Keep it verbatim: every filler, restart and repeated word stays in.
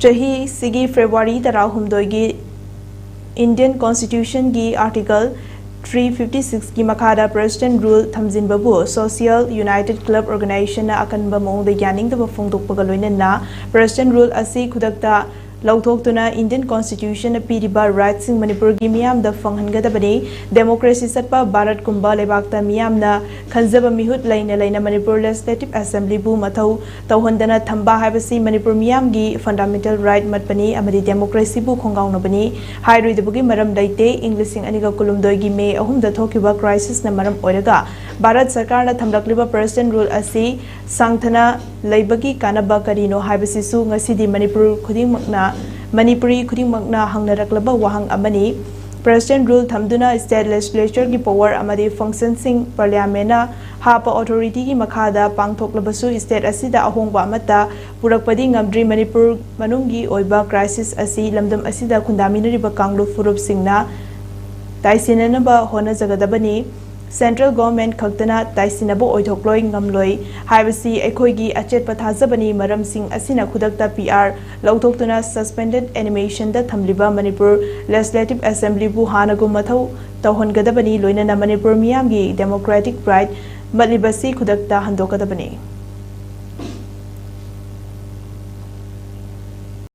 ꯆꯍꯤꯁꯤꯒꯤ February ꯇꯔꯥꯍꯨꯝꯗꯣꯏꯒꯤ Indian Constitution ꯒꯤ Article three fifty six ꯀꯤ ꯃꯈꯥꯗ President Rule ꯊꯝꯖꯤꯟꯕꯕꯨ Social United Club Organization ꯅ ꯑꯀꯟꯕ ꯃꯑꯣꯡꯗ ꯌꯥꯅꯤꯡꯗꯕ ꯐꯣꯡꯗꯣꯛꯄꯒ ꯂꯣꯏꯅꯅ President Rule ꯑꯁꯤ ꯈꯨꯗꯛꯇ ꯂꯧꯊꯣꯛꯇꯨꯅ Indian Constitution ꯅ ꯄꯤꯔꯤꯕ right ꯁꯤꯡ ꯃꯅꯤꯄꯨꯔꯒꯤ ꯃꯤꯌꯥꯝꯗ ꯐꯪꯍꯟꯒꯗꯕꯅꯤ꯫ Democracy ꯆꯠꯄ ꯚꯥꯔꯠꯀꯨꯝꯕ ꯂꯩꯕꯥꯛꯇ ꯃꯤꯌꯥꯝꯅ ꯈꯟꯖꯕ ꯃꯤꯍꯨꯠ ꯂꯩꯅ ꯂꯩꯅ ꯃꯅꯤꯄꯨꯔ Legislative Assembly ꯕꯨ ꯃꯊꯧ ꯇꯧꯍꯟꯗꯅ ꯊꯝꯕ ꯍꯥꯏꯕꯁꯤ ꯃꯅꯤꯄꯨꯔ ꯃꯤꯌꯥꯝꯒꯤ fundamental right ꯃꯠꯄꯅꯤ ꯑꯃꯗꯤ democracy ꯕꯨ ꯈꯣꯡꯒꯥꯎꯅꯕꯅꯤ ꯍꯥꯏꯔꯣꯏꯗꯕꯒꯤ ꯃꯔꯝ ꯂꯩꯇꯦ꯫ ꯏꯪ ꯂꯤꯁꯤꯡ ꯑꯅꯤꯒ ꯀꯨꯟꯍꯨꯝꯗꯣꯏꯒꯤ ꯃꯦ ꯑꯍꯨꯝꯗ ꯊꯣꯛꯈꯤꯕ crisis ꯅ ꯃꯔꯝ ꯑꯣꯏꯔꯒ ꯚꯥꯔꯠ ꯁꯔꯀꯥꯔꯅ ꯊꯝꯂꯛꯂꯤꯕ President Rule ꯑꯁꯤ ꯁꯥꯡꯊꯅ ꯂꯩꯕꯒꯤ ꯀꯥꯟꯅꯕ ꯀꯔꯤꯅꯣ ꯍꯥꯏꯕꯁꯤꯁꯨ ꯉꯁꯤꯗꯤ ꯃꯅꯤꯄꯨꯔ ꯈꯨꯗꯤꯡꯃꯛꯅ, ꯃꯅꯤꯄꯨꯔꯤ ꯈꯨꯗꯤꯡꯃꯛꯅ ꯍꯪꯅꯔꯛꯂꯕ ꯋꯥꯍꯪ ꯑꯃꯅꯤ꯫ President Rule ꯊꯝꯗꯨꯅ State Legislature ꯒꯤ power ꯑꯃꯗꯤ function ꯁꯤꯡ Parliament ꯅ ꯍꯥꯞꯄ authority ꯒꯤ ꯃꯈꯥꯗ ꯄꯥꯡꯊꯣꯛꯂꯕꯁꯨ state ꯑꯁꯤꯗ ꯑꯍꯣꯡꯕ ꯑꯃꯠꯇ ꯄꯨꯔꯛꯄꯗꯤ ꯉꯝꯗ꯭ꯔꯤ꯫ ꯃꯅꯤꯄꯨꯔ ꯃꯅꯨꯡꯒꯤ ꯑꯣꯏꯕ crisis ꯑꯁꯤ ꯂꯝꯗꯝ ꯑꯁꯤꯗ ꯈꯨꯟꯗꯥꯃꯤꯟꯅꯔꯤꯕ ꯀꯥꯡꯂꯨꯞ ꯐꯨꯔꯨꯞꯁꯤꯡꯅ ꯇꯥꯏꯁꯤꯟꯅꯅꯕ ꯍꯣꯠꯅꯖꯒꯗꯕꯅꯤ꯫ Central Government ꯈꯛꯇꯅ ꯇꯥꯏꯁꯤꯟꯅꯕ ꯑꯣꯏꯊꯣꯛꯂꯣꯏ ꯉꯝꯂꯣꯏ ꯍꯥꯏꯕꯁꯤ ꯑꯩꯈꯣꯏꯒꯤ ꯑꯆꯦꯠꯄ ꯊꯥꯖꯕꯅꯤ꯫ ꯃꯔꯝꯁꯤꯡ ꯑꯁꯤꯅ ꯈꯨꯗꯛꯇ P R ꯂꯧꯊꯣꯛꯇꯨꯅ suspended animation ꯗ ꯊꯝꯂꯤꯕ ꯃꯅꯤꯄꯨꯔ Legislative Assembly ꯕꯨ ꯍꯥꯟꯅꯒꯨꯝ ꯃꯊꯧ ꯇꯧꯍꯟꯒꯗꯕꯅꯤ, ꯂꯣꯏꯅꯅ ꯃꯅꯤꯄꯨꯔ ꯃꯤꯌꯥꯝꯒꯤ democratic right ꯃꯠꯂꯤꯕꯁꯤ ꯈꯨꯗꯛꯇ ꯍꯟꯗꯣꯛꯀꯗꯕꯅꯤ꯫